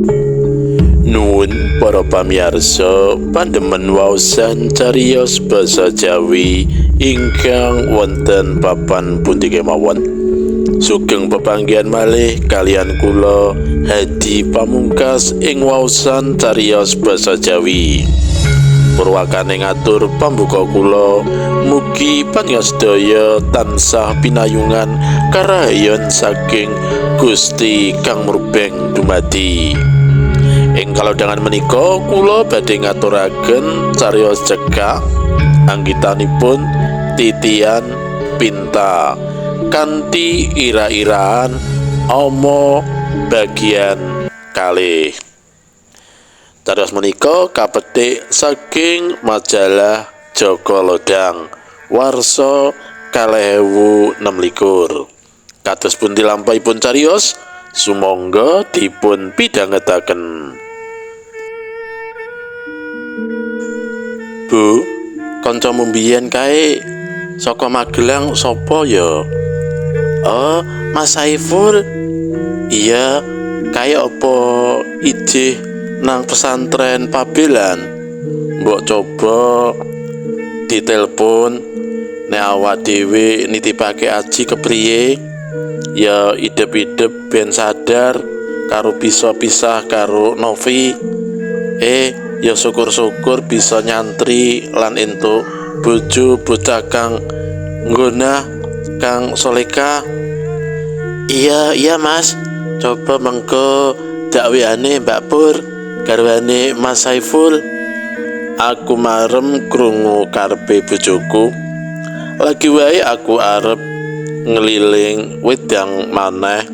Nuwun para pamirsa pandemen waosan cariyos basa Jawi ingkang wonten papan pundi kemawon. Sugeng pepanggihan malih kaliyan kula Hadi Pamungkas ing waosan cariyos basa Jawi. Purwakane ngatur pambuka kula, mugi panjenengan sedaya tansah pinayungan karahayon saking Gusti kang murbeng dumadi. Ing kalodhangan menika kula badhe ngaturaken cariyos cekak anggitanipun Titian Pinta kanthi ira-iraan ama bagian kalih. Cariyos menika kapetik saking majalah Joko Lodang warsa 2026. Kados pundi lampahipun cariyos? Sumangga dipun pidhangetaken. Bu, kancamu mbiyen kae saka Magelang sapa ya? Oh, Mas Saiful. Iya, kae apa ijih nang pesantren Pabelan? Mbok coba ditelpon nek awak dhewe nitipake aji kepriye? Ya idep-idep ben sadar karo bisa pisah karo Novi. Ya syukur-syukur bisa nyantri lan entuk bojo bocah kang nggonah kang soleka. Iya Mas, coba mengko dakweane Mbak Pur garwane Mas Saiful. Aku marem krungu karepe bojoku. Lagi wae aku arep ngeliling wedang maneh.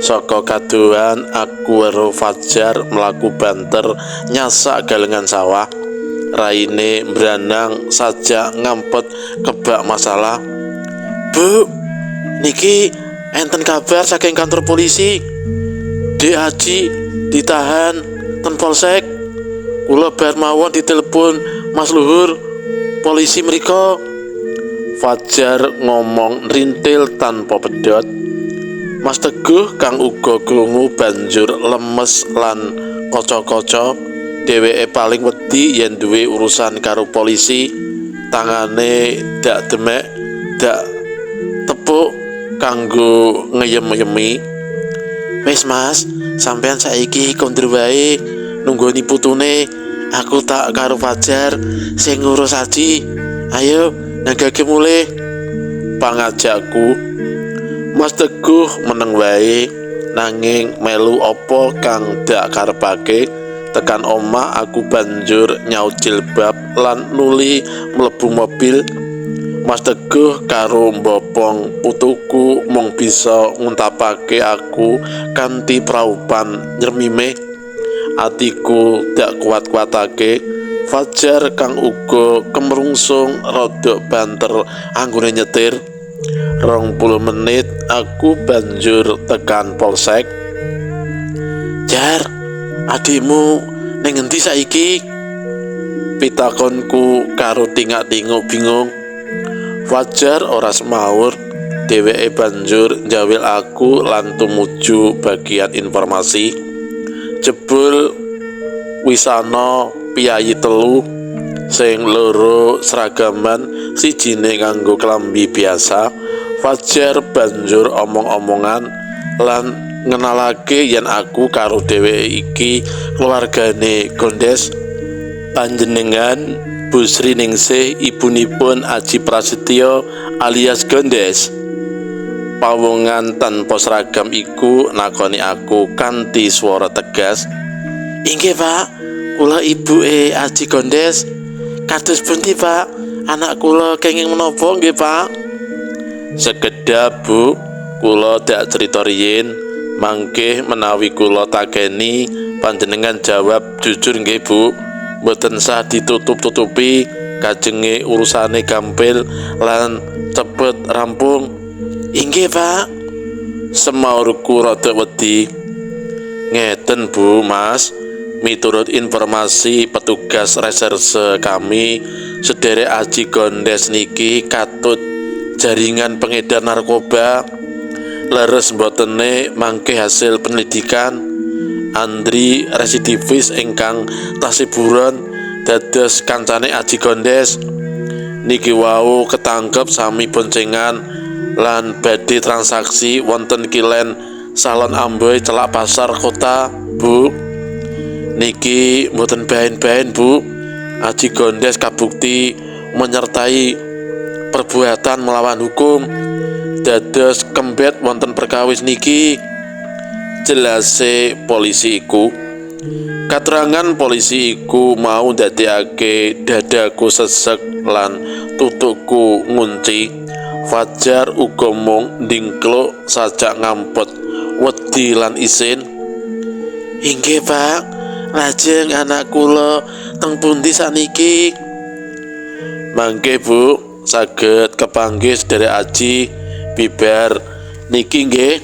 Saka kadohan aku weruh Fajar mlaku banter nyasak galengan sawah. Raine mbranang sajak ngampet kebak masalah. Bu, niki enten kabar saking kantor polisi. Dek Haji ditahan ten polsek. Kula bar mawon ditelepon Mas Luhur, polisi mriko. Fajar ngomong rintil tanpa pedhot. Mas Teguh kang uga krungu banjur lemes lan kaca-kaca. Dheweke paling wedi yen duwe urusan karo polisi. Tangane dak demek, dak tepuk kanggo ngeyem-yemi. Wis Mas, sampean saiki kondur wae nunggoni putune. Aku tak karo Fajar sing ngurus aji. Ayo nagake mulih. Pangajakku. Mas Teguh meneng wae nanging melu apa kang dak karepake. Tekan omah aku banjur nyaut jilbab lan nuli mlebu mobil. Mas Teguh karo mbopong putuku mung bisa nguntapake aku kanthi praupan nyermime. Atiku dak kuat-kuatake. Fajar kang uga kemrungsung rada banter anggone nyetir. 20 menit aku banjur tekan polsek. Jar, adikmu ning ngendi saiki? Pitakonku karo tingak-tinguk bingung. Fajar ora semaur. Dheweke banjur njawil aku lan tumuju bagian informasi. Jebul wisana piyayi telu, sing loro seragaman, sijine nganggo klambi biasa. Fajar banjur omong-omongan lan ngenalake yen aku karo dheweke iki keluargane Gondes. Panjenengan Bu Sri Ningsih ibunipun Aji Prasetyo alias Gondes. Pawongan tanpa seragam iku nakoni aku kanthi swara tegas. Inggih Pak, kula ibuke Aji Gondes. Kados pundi Pak? Anak kula kenging menapa nggih Pak? Sekedhap Bu, kula dak crita riyin. Mangke menawi kula takeni panjenengan jawab jujur nggih Bu. Mboten sah ditutup-tutupi, kajenge urusane gampil lan cepet rampung. Inggih Pak. Semaurku rada wedi. Ngeten Bu Mas, miturut informasi petugas reserse kami, sederek Aji Gondes niki katut jaringan pengedar narkoba. Leres mbotene mangke hasil penyelidikan. Andri residivis ingkang tasih buron dados kancane Aji Gondes. Niki wau ketangkep sami boncengan lan badhe transaksi wonten kilen Salon Amboy celak pasar kota, Bu. Niki mboten baen-baen, Bu. Aji Gondes kabukti menyertai perbuatan melawan hukum, dados kembet wonten perkawis niki, jelase polisi iku. Katerangan polisi iku mau ndadekake dadaku sesek lan tutukku ngunci. Fajar uga mung ndingkluk sajak ngampet wedi lan isin. Inggih, Pak, lajeng anak kula teng pundi sakniki? Mangke, Bu, saged kepanggih sedherek Aji bibar niki nggih.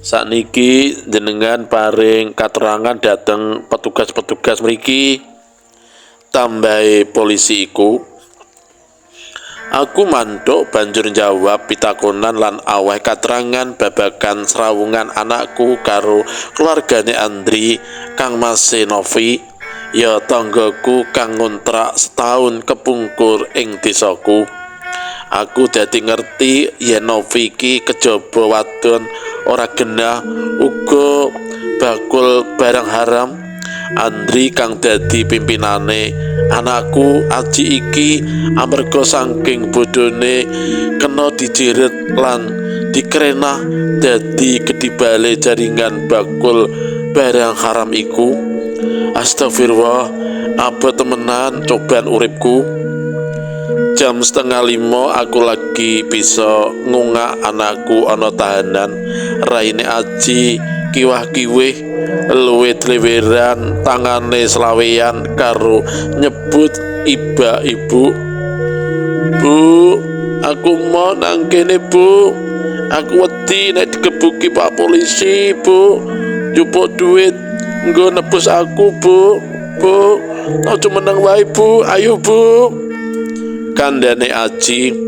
Sakniki jenengan paring katerangan dhateng petugas-petugas mriki, tambahe polisi iku. Aku mantuk banjur njawab pitakonan lan aweh katerangan babagan srawungan anakku karo keluargane Andri kang mase Novi, ya tanggaku kang ngontrak setahun kepungkur ing desaku. Aku dadi ngerti yen Novi iki kejaba wadon ora genah uga bakul barang haram. Andri kang dadi pimpinane anakku Aji iki amarga saking bodhone kena dijiret lan dikrenah dadi gedibale jaringan bakul barang haram iku. Astagfirullah, abot temenan cobaan uripku. Jam 4:30 aku lagi bisa ngungak anakku ana tahanan. Raine Aji kiwah-kiwih, luwe dleweran, tangane selawean karo nyebut iba ibu. Bu, aku mau nang kene, Bu. Aku wedi nek digebuki Pak Polisi, Bu. Njupuk duit nggo nebus aku, Bu. Bu, aja meneng wae, Bu. Ayo, Bu, kandhane Aji.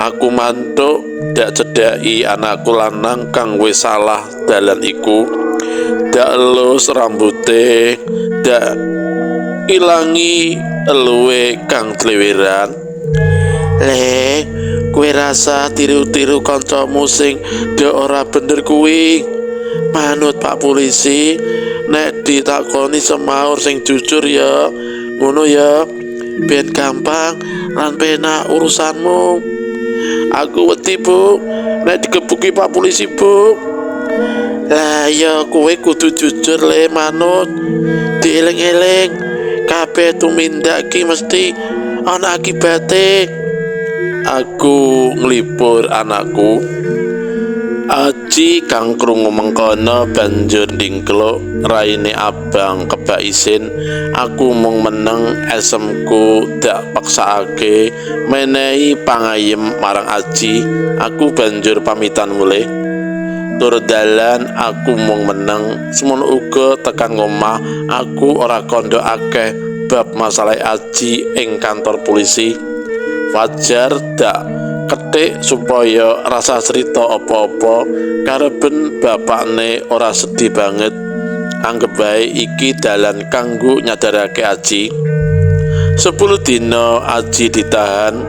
Aku mantuk dak cedhaki anakku lanang kang wis salah dalan iku. Dak elus rambute, dak ilangi eluwe kang tleweran. Le, kowe rasa tiru-tiru kancamu sing do ora bener kuwi. Manut Pak Polisi, nek ditakoni semaur sing jujur ya, ngono ya, ben gampang lan penak urusanmu. Aku wedi, Bu, nek digebuki Pak Polisi, Bu. Lah ya kowe kudu jujur le, manut. Dieling-eling, kabeh tumindak ki mesti ana akibate. Aku nglipur anakku. Aji kang krungu mengkono banjur ndingkluk, raine abang kebak isin. Aku mung meneng, esemku dak paksakake menehi pangayem marang Aji. Aku banjur pamitan mulih. Tur dalan aku mung meneng, semono uga tekan ngomah aku ora kandha akeh bab masalah Aji ing kantor polisi. Fajar dak ketik supaya rasa cerita apa-apa, kareben bapakne ora sedih banget. Anggep wae iki dalan kanggo nyadarake Aji. 10 dina Aji ditahan,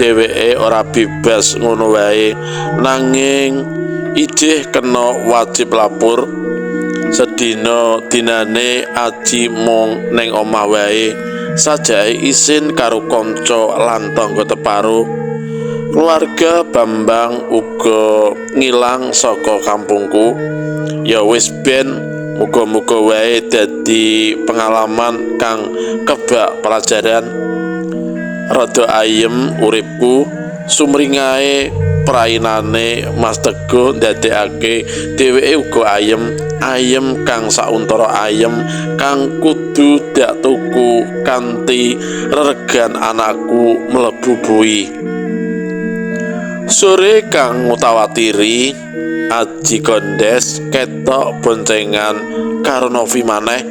dheweke ora bebas ngono wae, nanging ijih kena wajib lapor. Sedina dinane Aji mung ning omah wae, sajake isin karo kanca lan tangga teparo. Keluarga Bambang uga ngilang saka kampungku. Ya wis ben, muga-muga wae dadi pengalaman kang kebak pelajaran. Rada ayem uripku, sumringahe prainane Mas Teguh ndadekake dheweke uga ayem, ayem kang sauntara ayem kang kudu dak tuku kanthi reregan anakku mlebu bui. Sore kang ngutawatiri, Aji Gondes ketok boncengan karo Novi maneh.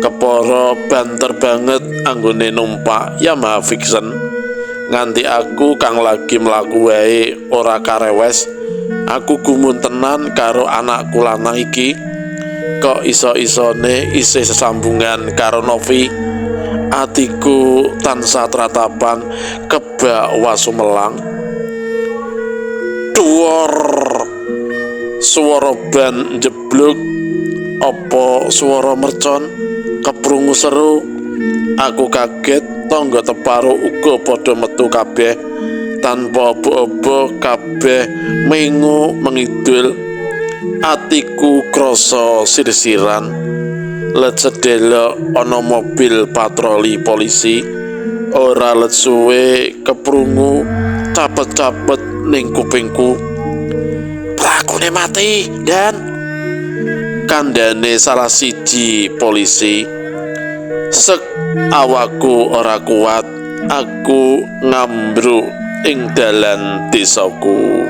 Kepara banter banget anggone numpak Yamaha Vixen. Nganti aku kang lagi mlaku wae ora karewes. Aku gumun tenan karo anakku lanang iki. Kok iso-isone isih sesambungan karo Novi? Atiku tansah tratapan kebak wasumelang. Duor, swara ban njeblug apa swara mercon keprungu seru. Aku kaget, tangga teparo uga padha metu kabeh tanpa obo-obo, kabeh mengo mengidul. Atiku krasa sirsiran. Let sedelok ana mobil patroli polisi. Ora let suwe keprungu capet-capet ning kupingku. "Pelakune mati, Dan," kandhane salah siji polisi. Sek awakku ora kuat, aku ngambruk ing dalan desaku.